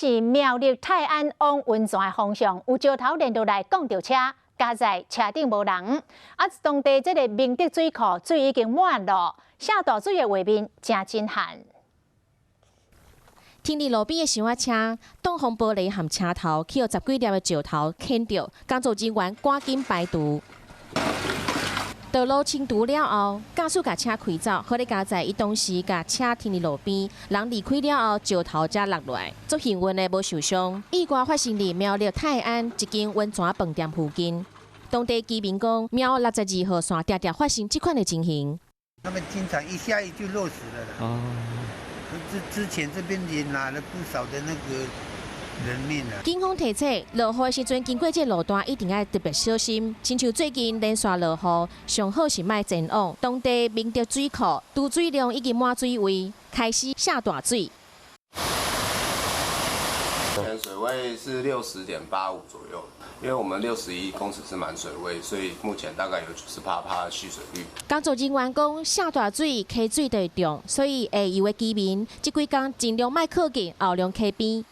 是苗栗泰安往溫泉的方向，有石頭連落來摃著車，佳哉車頂無人。啊，當地這个明德水庫水已經滿咯，下大水的畫面誠震撼。停佇路邊的小仔車，擋風玻璃和車頭去予十幾粒的石頭牽著，工作人員趕緊排除。道路清除了後，駕駛共車開走，好咧佳哉伊當時共車停佇路邊，人離開了後，石頭才落來，足幸運的無受傷。意外發生佇苗栗泰安一間溫泉飯店附近，當地居民講，苗62號線定定發生這款的情形。他們經常一下雨就落石了。哦，之前這邊也拿了不少的那個人命啊。警方提醒，落雨的時陣經過這路段，一定愛特別小心。親像最近連續落雨，上好是莫前往當地明德水庫，貯水量已經滿水位，開始下大水。目前水位是60.85左右，因為我們61公尺是滿水位，所以目前大概有98%的蓄水率。工作人員講，下大水溪水就會漲，所以下游的居民這幾工盡量莫靠近後龍溪邊。